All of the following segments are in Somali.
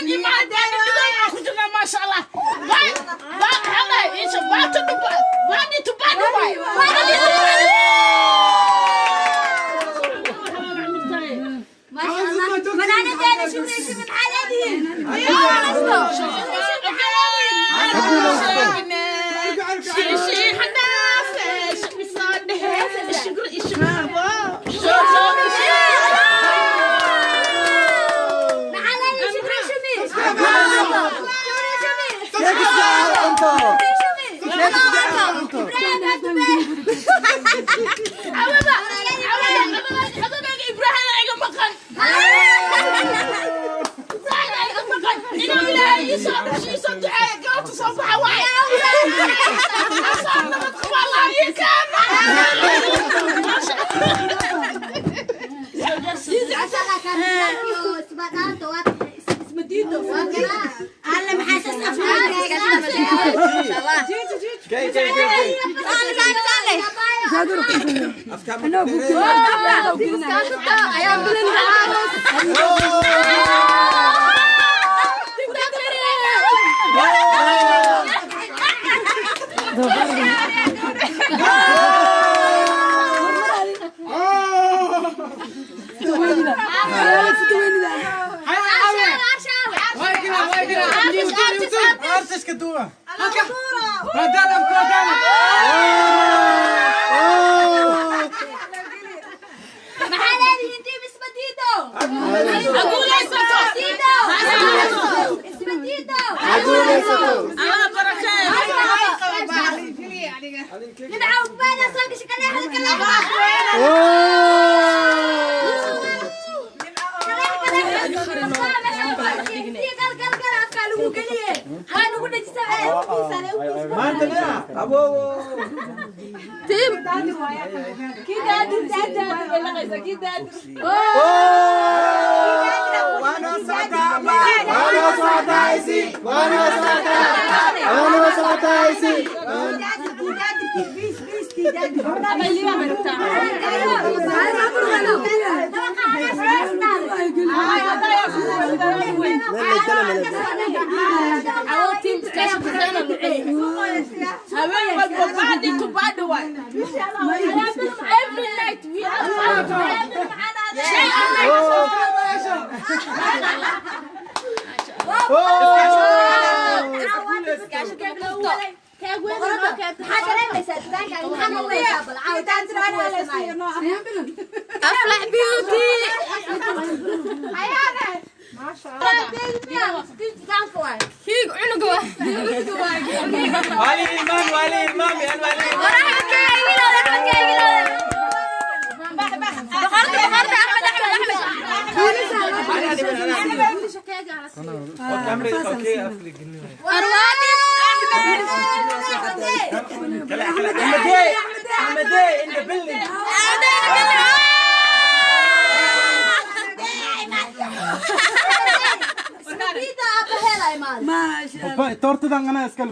ما شاء الله هلا ايش بادي تبادي ما شاء الله فنانة شو من حالتي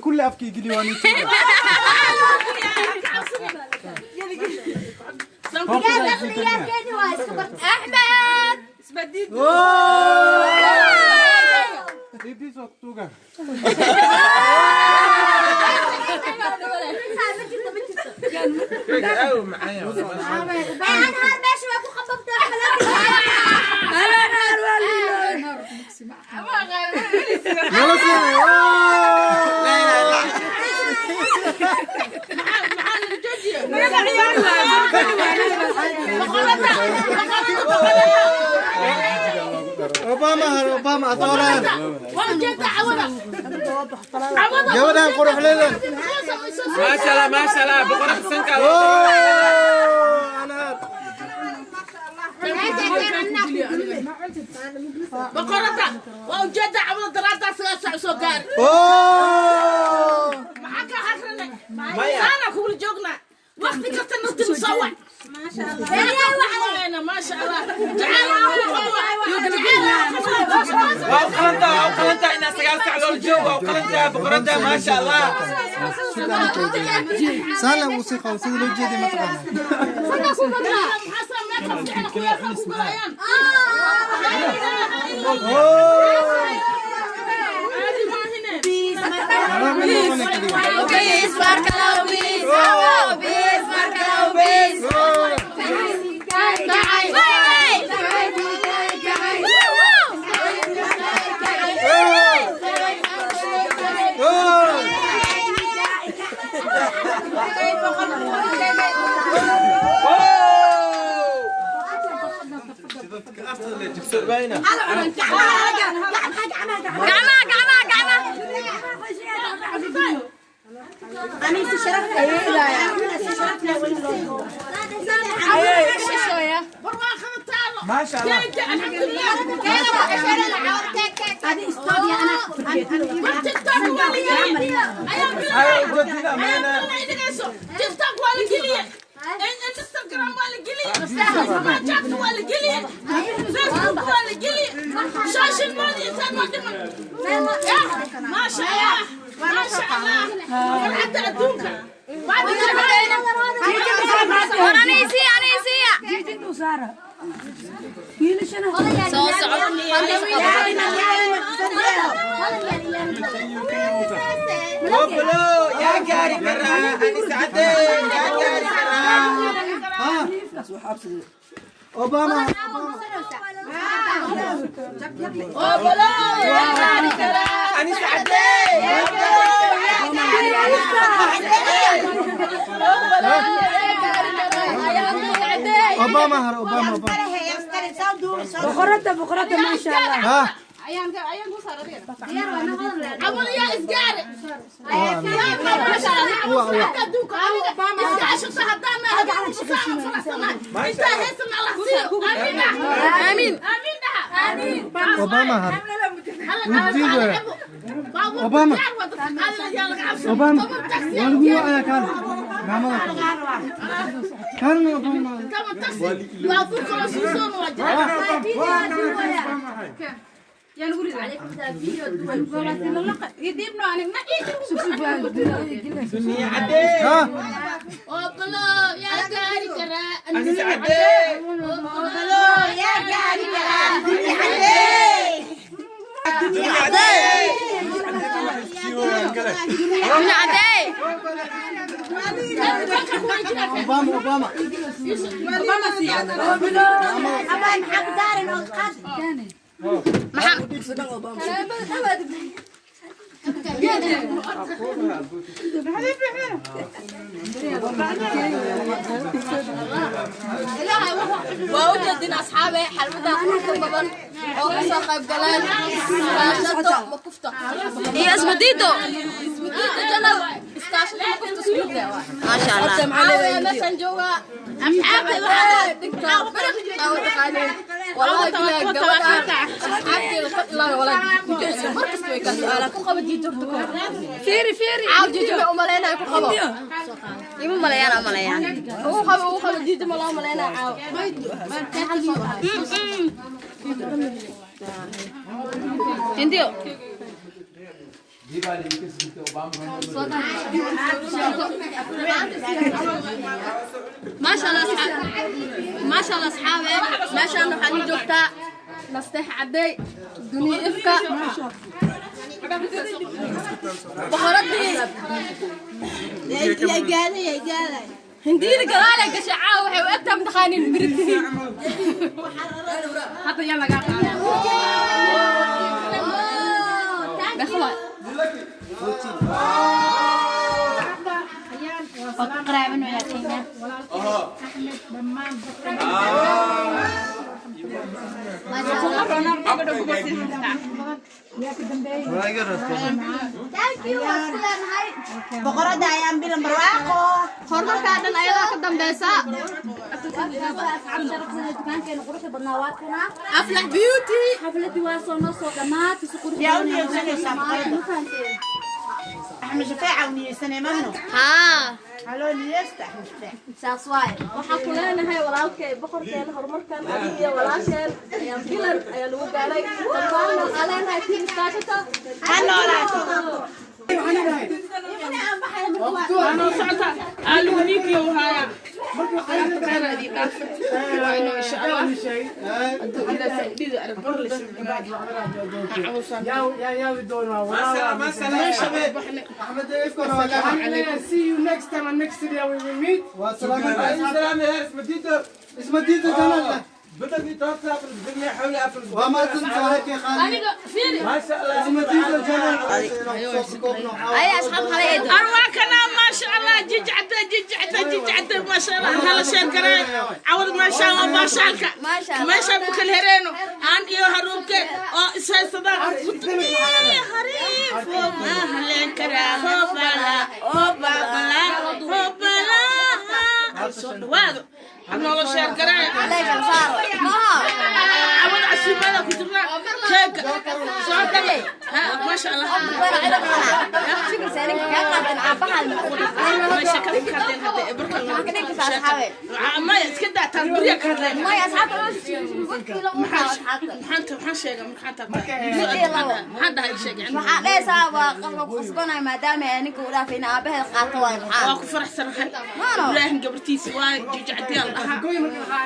كل أفكي يجلي واني أحمد اوباما اطولان جودان قروح لنا ما شاء الله ما شاء الله بقرح سنك. بقرة وجد عوض دراسة ساعة سكر. معك حفرنا. أنا كل جوجنا. وقت كتر نصور. ما شاء الله. ما شاء الله. وقلنتا وقلنتا إن سجال سعلو الجو وقلنتا بقرنتا ما شاء الله. سهلة موسيقى وسيد الجدي ما تغنى. ما شاء الله. تيك توك ولا قليل، انستغرام ولا قليل، سناب شات ولا قليل، فيسبوك ولا قليل، social media. ما شاء الله ما شاء الله، فرحة adduunka. Soo soco. Obolo yaa gaari karaa Anis Cadey, yaa gaari karaa. Ha, Obama. Anis Cadey yaa Obama har Obama Obama. بخرته بخرته، ما شاء الله. Ha. أول يا إسقاري آمين آمين. Obama har Obama. Obama waa lagu wacayaa. Kaan maamada kaan Obama. Dunia Cadey. Ha. Anis Cadey. Dunia Cadey. Dunia Cadey. Obama Obama. Waa u jeedin asxaabe, xalwada quruxda badan oo ka soo qayb galeen Iskaashato Makufta iyo Ismadiido, Ismadiido channel, Iskaashato Makufta isku mid leh. Maasha Allah, caawa meeshaan joogaa asxaabta waxaa dhigtaa biriq aa u taqaaneen. Wallahi bilahi, gabadha asxaabteeda ka ilaawi, wallahi ku jecel. Mar kasta way kaa su'aalaa ku qaba jiito horta ka hor. Fiiri fiiri. Caaw jiito bay u maleynayo ku qabo ima maleeyaan, maleeyaan uu qabo, uu qabo jiito ma loo maleynaa caaw. Hindiyo. Maasha Allah asxaab, maasha Allah asxaabe, meeshaan waxaad u joogtaa Nasteex Cadey, Duniya Ifka, boqoradii Hindiyada gadaalay gashay. Caawa waxay u egtaa mataqaanin biritihiin hadda yaa lagaa qaadaa. Meeqa? Boqorada ayaan bilan barwaaqo. Horumarkaa dhan ayadaa ka dambeysa. Dukaankeena quruxda badnaa waa kana. Aflax Beauty. Xafladii waa soo noo soo dhammaatay si qurux. Yaa u niyeysanaysaa boqorada? Axmed Shafeeca u niyeysanay mahno? Haa. Haloo niyeysta Axmed Shafeec. Saas waaye. Waxaan ku leenahay walaalkay boqorkeena, horumarkan adiga iyo walaasheen ayaan bilan ayaa lagu gaaray. Dhammaan waxaan leenahay team Iskaashato ha noolaato. Anoo socota aalugu niikiyo haaya waa insha Allah hadduu ilaa saidida arag. Axmed ifkana waa leedahay. See you next time and next year we will meet. Waa salaam. Ismadiido, Ismadiido channel. بدني توصل بدني حول افرز وما تنسى يا خالي ما شاء الله اسمديدو channel ay asxaab kale eedo أرواكنا ما شاء الله جيجعته جيجعته جيجعته ما شاء الله هلا شير كره عوض ما شاء الله ما شاء الله ما شاء الله. ما شاء الله بكل هرينو عن إيو هروبك أو إسهال صدا هريف وما هلا كره هوبلا هوبلا هوبلا وادو نولا شير كره like kala saaro maaha عوض عسيمة كتبنا كيك صادق ها ما شاء الله shukr saaninka kaa qaadan aabaha ما شكل كardeen hadda barkan Maxaa ka dhigaysaa asxaabe? ma iska daa taas beriya ka hadlayna maya asxaabta waqtiga u taa asxaabta maxaan sheegaa maxaan taabtaa maxaan dhahay sheeg waxaa dhahaysaa waa qofka ku qasbanaya maadaama ay ninka u dhaafay in aabaheed qaato waay waa maxaa ku faraxsanahay Maano. Ibraahim gabartiisa waa jijacdiyaal dhahaa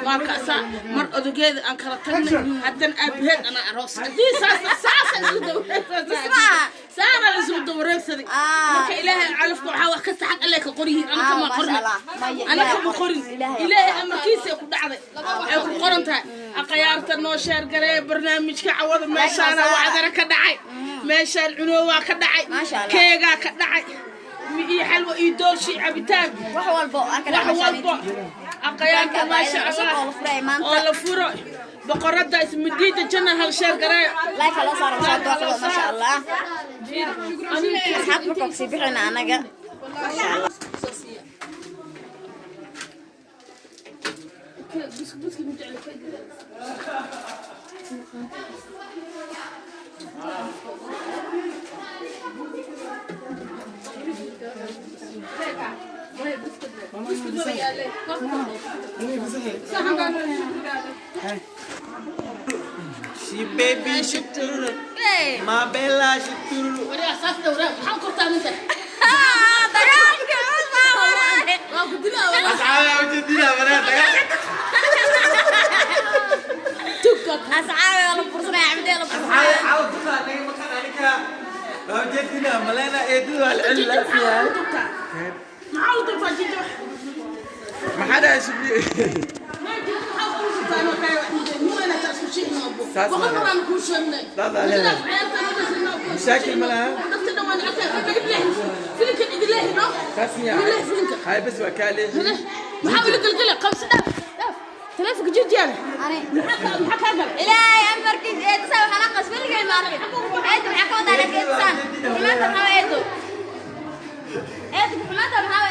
waa kaasaa mar odogeeda aan kala tagnay haddana aabaheed anaa aroos haddii saas saasa isku Ismaa. saana la isku dawareegsaday Ah. marka ilaahay calafka waxaa wax kasta xaq alle ka qoryihiin ana Ah, kama maasha qorna Allah. Maya, ana Ilaahay kama qorin Ilaahay ilaahay amarkiisa ku dhacday ay ku qoran tahay aqayaarta noo sheer garee barnaamijka cawada meeshaana wacdara ka dhacay meeshaan cunoowaa ka dhacay Maasha Allah. keegaa ka dhacay iyo xalwo iyo doolshi cabitaan wax walbo aan ka wax walbo aqayaarta maasha cusub oo la Allah furay maanta. oo la furo boqorada ismadiida janna hal sheer garee like loo saaro soo dooqdo maasha Allah asxaabta markaa kusii bixina anaga She baby shituru ma bella shituru maxaan kortaa ninka dagaalka waa ku dilaa asxaabi ujeedina maraa dagaal asxaabi waa la fursanaya cabdee la fursanaya caawa duqa naga maqan aniga waa ujeedina malena eedadu waa la celin maxaa u dubtaa jijo maxaa dhahay shibli مشاكل مالها هاي بس وكالة maxaa ula gelgela qabsi dhaaf dhaaf taleefonka jijiyaale maxaa kaa galay ilaahay amarkiis eedo saa waxaan aqas weligay ma arkin eedo maxaa ka wadaa laakiin eedo saan xumaanta maxaa eedo eedo xumaanta maxaa